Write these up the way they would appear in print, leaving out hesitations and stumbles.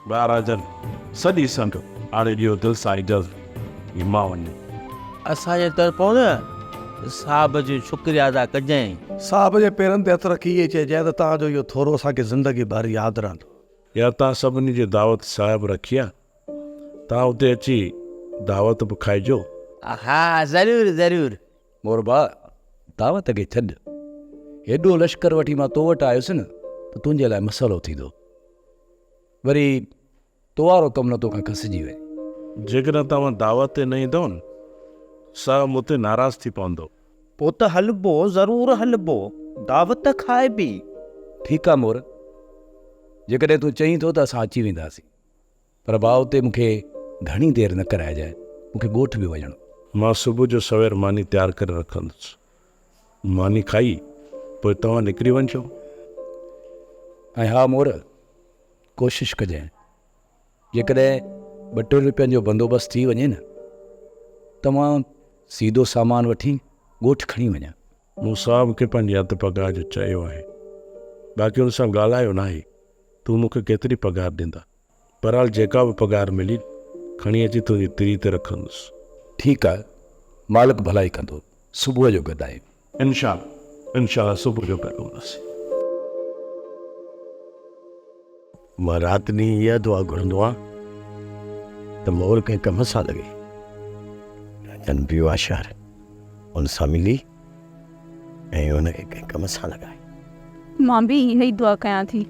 ڀاء راجن، سڄي سنگ هاڻي ڏيو دل سان اجازت هي مان وڃان. اسان جي طرفون نه صاحب جو شڪريه ادا ڪجانء. صاحب جي پيرن تي هٿ رکي ائين چئجانء ته توهان جو اهو ٿورو اسان کي زندگي ڀر ياد رهندو. يار توهان سڀني جي دعوت صاحب رکي آ. توهان اتي اچي دعوت به کائجو. ها ضرور ضرور. مور ڀاء دعوت کي ڇڏ. هيڏو لشڪر وٺي مان تو وٽ آيس نه ته تنهنجي لاء مسئلو ٿيندو. وري تو وارو ڪم نه توکان کسجي وڃي. جيڪڏهن توهان دعوت تي نه ايندؤ نه صاحب مون تي ناراض ٿي پوندو. پوء ته هلبو ضرور هلبو دعوت کائبي. ٺيڪ آ مور جيڪڏهن تون چئين ٿو ته اسان اچي وينداسين. پر ڀاء اتي مون کي گهڻي دير نه ڪرائجانء، مون کي ڳوٺ به وڃڻو. مان صبح جو سوير ماني تيار ڪري رکندس. ماني کائي پوء توهان نڪري وڃجو. ۽ ها مور، ڪوشش ڪجانء، جيڪڏهن ٻه ٽن روپين جو بندوبست ٿي وڃي نه ته مان سيڌو سامان وٺي ڳوٺ کڻي وڃان. مون صاحب کي پنهنجي اڌ پگهار جو چيو آهي، باقي ان سان ڳالهايو ناهي. تون مون کي ڪيتري پگهار ڏيندا؟ بهرحال جيڪا به پگهار ملي، کڻي اچي تنهنجي تري تي رکندس. ٺيڪ آهي، مالڪ ڀلائي ڪندو. صبح جو گڏ آهيون. انشاء الله، انشاء الله صبح جو گڏ هونداسين. مان رات ڏينهن اها دعا گهرندو آهيان ته مور ڪنهن ڪم سان لڳي. رنجن ويو آهي شهر، ان سان ملي ۽ ان کي ڪنهن ڪم سان لڳائي. مان به اها ئي دعا ڪيان ٿي.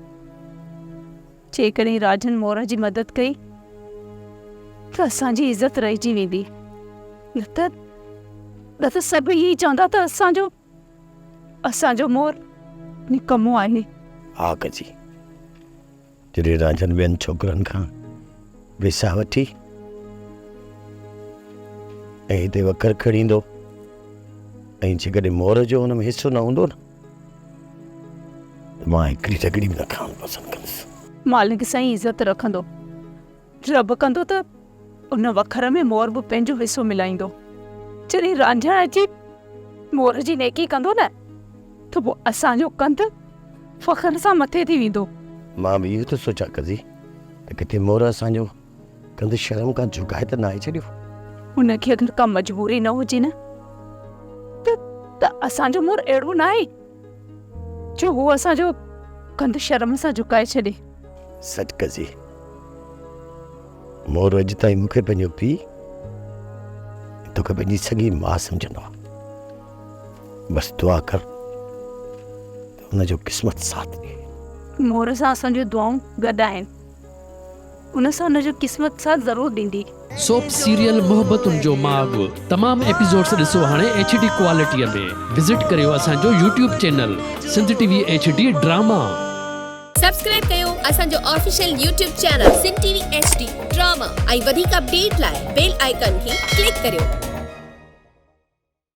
جيڪڏهن راجن مور جي مدد ڪئي ته اسان جي عزت رهجي ويندي. نه ته نه ته سڀ ائين ئي چوندا ته اسان جو اسان جو مور نڪمو آهي. ها ڪجي. جڏهن رانجهن ٻين ڇوڪرن کان ويساهه وٺي ۽ هتي وکر کڻي ايندو ۽ جيڪڏهن مور جو ان ۾ حصو نه هوندو نه ته مان هڪڙي رڳڙي به نه کائڻ پسند ڪندس. مالڪ سائين عزت رکندو. رب ڪندو ته ان وکر ۾ مور به پنهنجو حصو ملائيندو. جڏهن رانجهڻ اچي مور جي نيڪي ڪندو نه ته پوء اسان جو ڪنڌ فخر سان مٿي ٿي ويندو. مان به اهو ٿو سوچان قضي ته ڪٿي مور اسان جو ڪنڌ شرم کان جهڪائي ته ناهي ڇڏيو. هن کي اگر ڪا مجبوري نه هجي نه ته اسان جو مور اهڙو ناهي. جو هو اسان جو ڪنڌ شرم سان جهڪائي ڇڏي. سچ قضي، مور اڄ تائين مون کي پنهنجو پيء ۽ توکي پنهنجي سڳي ماء سمجهندو آهي. بس دعا ڪر ته هن جو قسمت ساٿ ڏئي. مور سان اسان جون دعائون گڏ آهن. ان سان ان جو قسمت ساٿ ضرور ڏيندي. سوپ سيريل محبتن جو ماڳ تمام ايپيسوڊس ڏسو هاڻي ايڇ ڊي ڪوالٽي ۾ وزٽ ڪريو اسان جو YouTube channel Sindh T V H D drama. Subscribe ڪيو اسان جو official YouTube channel Sindh T V H D drama ۽ وڌيڪ اپڊيٽ لاء بيل آئيڪان کي ڪلڪ ڪريو.